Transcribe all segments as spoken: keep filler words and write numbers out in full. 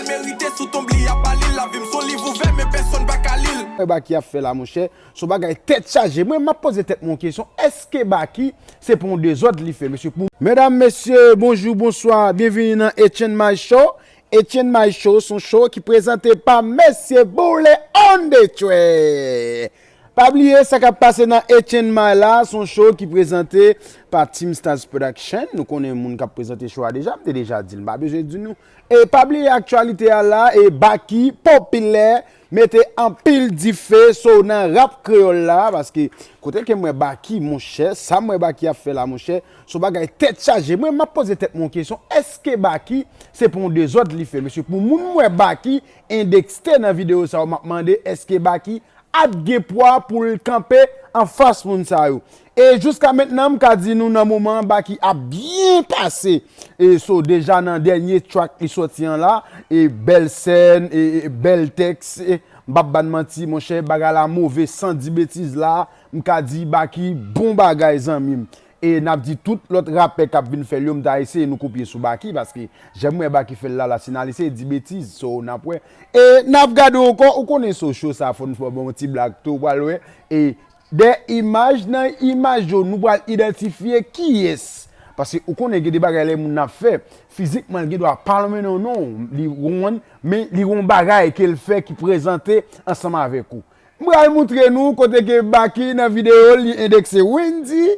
Merite sou tonb li, apa li, lavi m s on liv ouvè, men pèsonn pa ka li l. Mwen Baky ap fè la, monchè, s on bagay tèt chaje. Mwen, m ap poze tèt mwen yon kesyon, èske Baky se pa yon dezòd li fè, mesye? Pou medam, mesye, bonjou, bonswa, byenvini nan H and My Show. H and My Show, s on show ki prezante pa mesye Boulet on the track. Pa bliye sa k ap pase nan H and My la, s on show ki prezante pa Team Stars Production. Nou konnen moun k ap prezante show a deja, m te deja di l, m pa bezwen di nou. E pa bliye aktyalite a la, e Baky popilè, mete anpil dife, so nan rap kreyòl la, paske kote ke m wè Baky, monchè, sa m wè Baky ap fè la, monchè, s on bagay tèt chaje. Mwen, m ap poze tèt mwen yon kesyon, èske Baky se pa yon dezòd li fè, mesye? Pou moun m wè Baky endekste nan videyo sa yo, m ap mande, èske Baky ap gen pwa pou l kanpe anfas moun sa yo? E jiska mentnan, m ka di nou nan moman an, Baky ap byen pase. E so, deja nan dènye track li sòti an la, e bèl sèn, e, e bèl tèks, e m p ap ba n manti, monchè, bagay la move, san di betiz la, m ka di Baky bon bagay, zanmi m. E n ap di tout lòt rapè k ap vin fè l yo, m ta eseye nou kopye sou Baky, paske jan m wè Baky fè l la, la, si n al eseye di betiz, so n ap wè. E n ap gade ankò, ou konnen sou show sa, fò n fè bon ti blag tou, ou pral wè. E de imaj, nan imaj yo, nou pral idantifye kiyès. Paske ou konnen gen de bagay lè moun ap fè, fizikman, l gen dwa pa lonmen non, non, li won, men li won bagay ke l fè ki prezante ansanm avèk ou. M pral moutre nou kote ke Baky nan videyo li endekse Wendyy,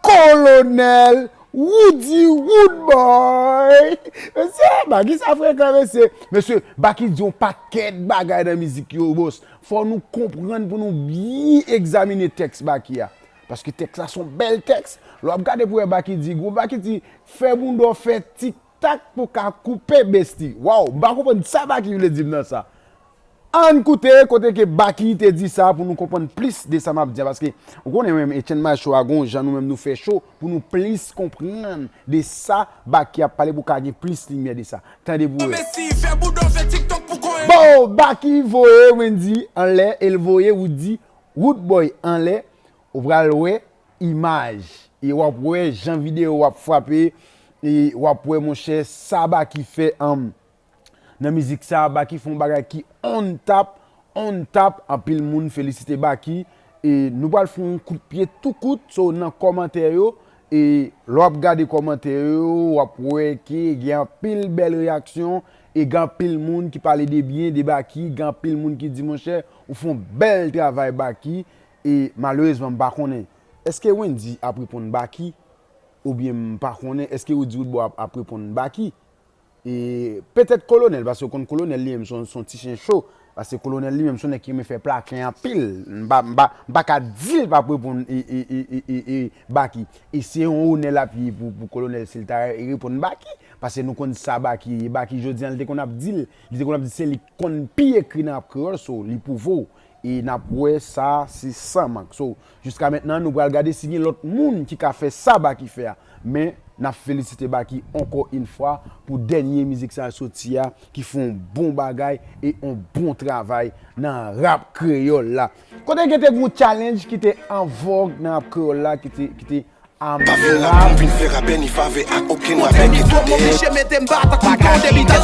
Kolonèl, Woody, Woodboy. Mesye, Baky sa frekan, mesye. Mesye, Baky di yon pakèt bagay nan mizik yo, bòs. Fò nou konprann pou nou byen egzamine tèks Baky a. Paske tèks la s on bèl tèks. Lè w ap gade pou wè Baky di, gwo Baky di, fè bounda w fè tik tak pou ka koupe besti. Waw, m pa konprann sa Baky vle di m nan sa. Ann koute kote ke Baky te di sa pou nou konprann plis de sa m ap di a, paske ou konnen menm H and My Show a gon jan nou menm nou fè cho pou nou plis konprann de sa Baky ap pale pou ka gen plis limyè de sa. Tande pou wè. Messi fè boudon fè TikTok pou konyen. Bon, Baky voye Wendyy anlè e l voye Woody, Woodboy anlè. Ou pral wè imaj. E w ap wè jan videyo w ap frape. E w ap wè, monchè, sa Baky fè, anm, nan mizik sa, Baky fè yon bagay ki on tap, on tap. Anpil moun felisite Baky. E nou pral fè yon kout pye tou kout, so, nan kòmantè yo. E lè w ap gade kòmantè yo, w ap wè ke gen anpil bèl reyaksyon. E gen anpil moun ki pale de byen de Baky, gen anpil moun ki di, monchè, ou fè yon bèl travay, Baky. E malerezman, m pa konnen. Èske Wendyy ap reponn Baky? Oubyen m pa konnen, èske Woody Woodboy ap, ap reponn Baky? E petèt Kolonèl, paske w konn Kolonèl li menm s on, s on ti chen cho. Paske Kolonèl li menm s on nèg ki renmen fè plaken anpil. M pa, m pa, m pa ka di l p ap reponn e, e, e, e, e, e Baky. E se yon onè l ap ye pou, pou Kolonèl si l ta reponn Baky. Paske nou konn sa Baky ye. Baky jodi a, li te konn ap di l, li te konn ap di se li k konn pi ekri nan rap kreyòl, so li pwouve w. E n ap wè sa, se san mank. So, jiska mentnan, nou pral gade si gen lòt moun ki ka fè sa Baky fè a. Men, n ap felisite Baky ankò yon fwa pou dènye mizik sa soti a, ki fè yon bon bagay e yon bon travay nan rap kreyòl la. Kote gen te gon challenge ki te an vòg nan rap kreyòl la, ki te, ki te Pa vin la pou m vin fè rapè ni favè ak okenn rapè ki tou dèyè. Oblije mete m ba tankou yon debitan.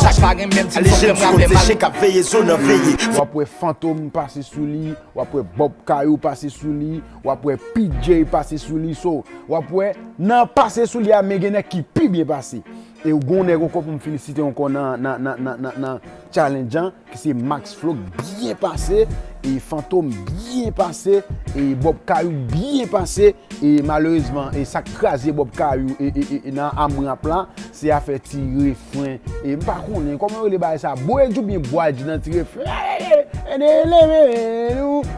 Ale James konn se chen k ap veye zòn an veye. W ap wè Fantom pase sou li, w ap wè Bob Kayou pase sou li, w ap wè P J pase sou li, so, w ap wè nan pase sou li a, men gen nèg ki pi byen pase. E w gon nèg ankò pou m felisite ankò nan, nan, nan, nan, nan, nan challenge an, ki se Max Flow k byen pase, e Fantom byen pase, e Bob Kayou byen pase, e malerezman, e sa k kraze Bob Kayou, e, e, e, e nan amrap la, se afè ti refren, e m pa konnen kòman yo rele bagay sa, bwedj oubyen bwadj nan ti refren,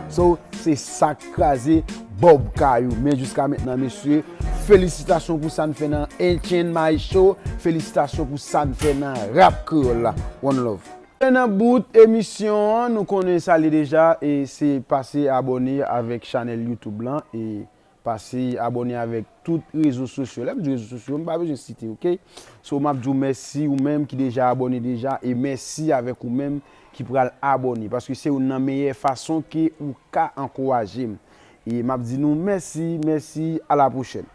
so, se sa k kraze Bob Kayou. Men jiska mentnan, mesye, felisitasyon pou sa n fè nan H and My Show, felisitasyon pou sa n fè nan rap kreyòl la. One love. E nan bout emisyon an, nou konnen sa li deja, e se pase abòne avèk chanèl YouTube lan, e pase abòne avèk tout rezo sosyo. Lè m di rezo sosyo, m pa bezwen site, oke? So, m ap di w mèsi ou menm ki deja abòne deja, e mèsi avèk ou menm ki pral abòne, paske se youn nan meyè fason ke ou ka ankouraje m. E m ap di nou mèsi, mèsi, a la pwochèn.